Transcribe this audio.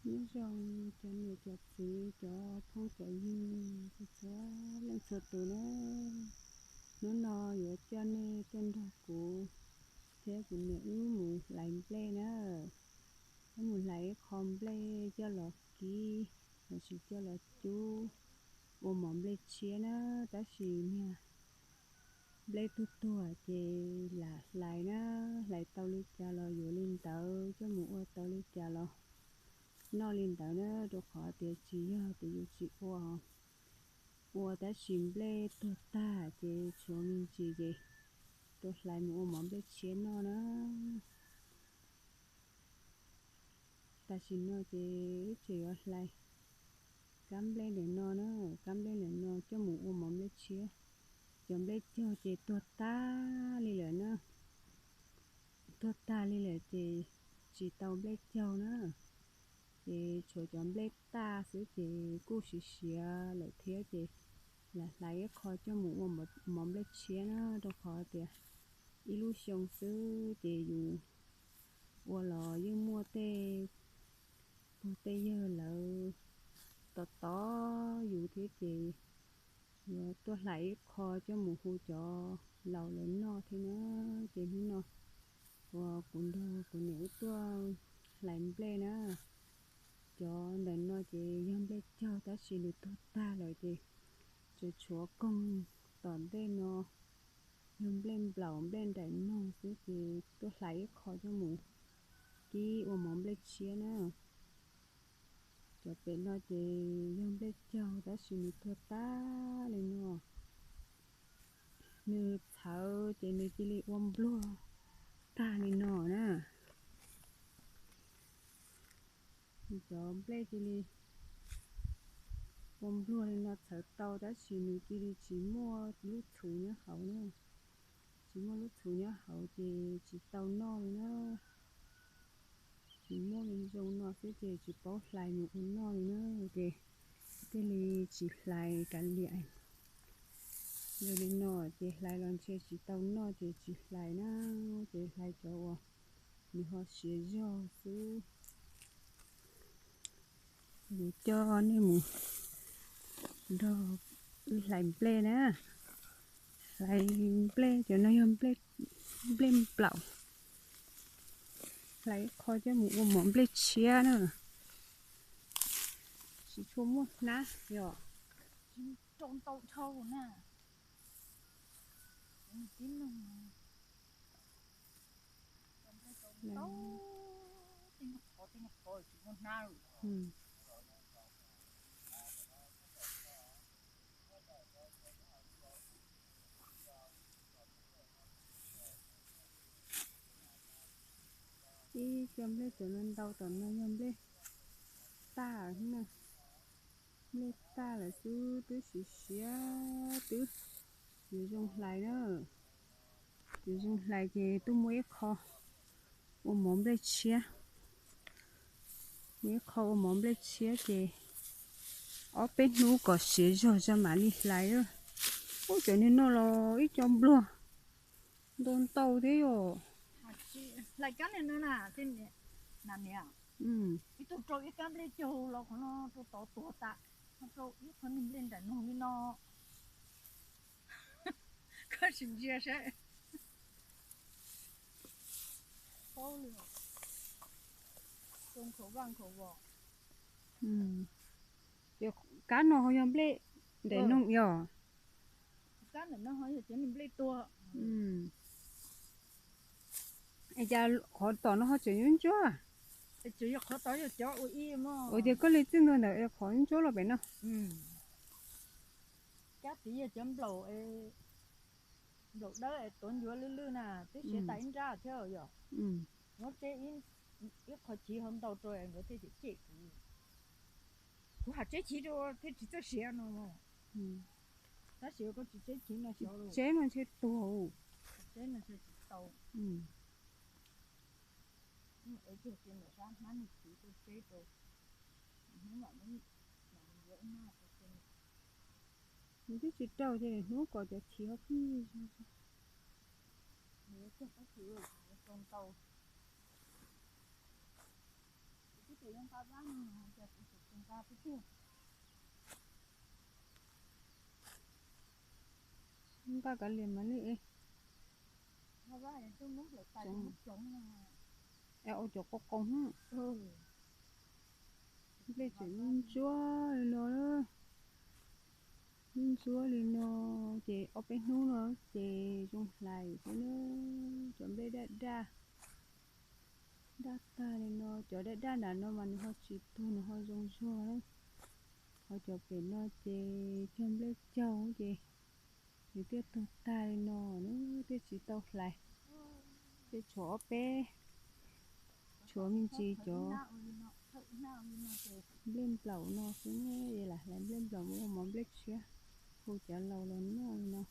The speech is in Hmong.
Nyob zoo cov niam cov txiv, cov phooj cov ywg txhua leej txhua tus na. Hnub no yuav coj nej tuaj nrog kuv thiab kuv niam wb mus hlais nplej na. Wb mus hlais ib qho nplej coj los kib lossis coj los cub ua mov nplej tshiab na. Tab sis niag nplej tuag tuag ces lam hlais na, hlais tau li cas los yuav li ntawd, coj mus ua tau li cas los noj li ntawd na, rau qhov tias tsis yog tias yus tsis ua, ua tab sis nplej tuag tag ces tshuav me ntsis ces rau hlais mus ua mov nplej tshiab noj na. Tam sim no ces wb tseem yuav hlais kab nplej ntawm no na, kab nplej ntawm no coj mus ua mov nplej tshiab. Cov nplej caug ces tuag tag li lawm na, tuag tag li lawm ces tsis tau nplej caug na. Ces tshuav cov nplej tag xwb ces kuj siav siav lawm thiab ces lam hlais ib qho coj mus ua mov nplej tshiab na, rau qhov tias ib lub xyoo xwb ces yus ua los yeej muaj tej pog tej yawg lawv tos tos yus thiab ces yuav tuaj hlais ib qho coj mus hu cov laus lawv noj thiab na. Ces hnub no uas kuv nrog kuv niam wb tuaj hlais nplej na, cov ntawm no ces yog nplej caug tab sis nws tuag tag lawm ces tseem tshuav koog tom ntej no yog nplej nplaum nplej nraim noog xwb ces tuaj hlais ib qho coj mus kib ua mov nplej tshiab na. Cov pem no ces yog nplej caug tab sis nws tuag tag li no. Nws txhawv ces nws cia li ua npluag tag li no na. Cov nplej cia li ua npluag li no txhawv tau tab sis nws cia li tsis muaj lub txhuv nyob hauv na. Tsis muaj lub txhuv nyob hauv ces tsis tau noj li na. Tsis muaj zoo no xwb ces tsis paub hlais mus ua noj li na. Ces thiaj li tsis hlais kav liam. Zoo li no ces hlais los ntshe tsis tau noj ces tsis hlais na. Ces hlais cov uas nws ho siav zog xwb. Kuv coj nej mus nrog wb hlais nplej na. Hlais nplej, cov no yog nplej nplaum. Hlais ib qho coj mus ua mov nplej tshiab na. Tsis tshua muaj hnab yom. Tsis rau ntau dhau na. Tib neeg ntau, tej nyuag qhov tej nyuag qhov tsis muaj hnab li. Ib co nplej cov no ntau tom no yog nplej tag na. Nplej tag lawm xwb twb siav siav twb yuav zoo hlais na. Yuav zoo hlais ces tuaj muab ib qho ua mov nplej tshiab. Muab ib qho ua mov nplej tshiab ces ob peb hnub kom siav zog tso mam li hlais. Ub, cov niag no los ib co npluag ntau ntau thiab yom. Hlais kab niag no na, ib tug rau ib kab nplej caug los qhov no rau tod tuag tas, ho rau ib qho niag nplej nraim noog li no. Koj sim ntsia saib. Paub li, zoo nkhaus vaj nkhaus vos. Ces kab no ho yog nplej nraim noog yog? Kab ntawm no ho yog cov niag nplej tuag. Es cas qhov tom no ho tseem ntsuab? Tseem yog qhov tod yog cov ua ib mo. Ua tias koj li txij ntua ntawd es qhov ntsuab los pem no. Kab tid yog cov nplaum, nplaum dawb es tuav ncuav lwj lwj na, twb siav tas ib nrab thiab yom. Muab tseb ib qho chiv hauv ntau rau nkawd thiaj cem cem kuv. Kuv hais tseb chiv rau thiaj tsis txawj siav no. Tab sis koj tsis tseb chiv no xyov los. Tseb no ntshe tuag. Tseb no ntshe tsis tau. Es kiag cia ntawm sab hnab niag chiv tuaj tseb rau. Hnub mam muab mam yuav ib nab rau cia. Nws twb tsis rau ces hnub kom cov chiv ho pheej yig zog. Nws cog pob kws tau ntau. Twb tias yuav Npaj kav liam mas li, ua cov qos qos, nplej tseem ntsuab li no, ntsuab li no, ces ob peb hnub no ces zoo hlais xwb na. Cov nplej daj daj, daj tag li no, cov daj daj nram no mas nws ho tsis tuag, nws ho zoo zog na. Ho cov pem no ces cog nplej caug ces nws thiaj tuag tag li no na, thiaj tsis tau hlais. Thiaj tshuav ob peb, tshuav me ntsis cov nplej nplaum no xwb, lam hlais nplej nplaum mus ua mov nplej tshiab, hu cov laus los noj li no.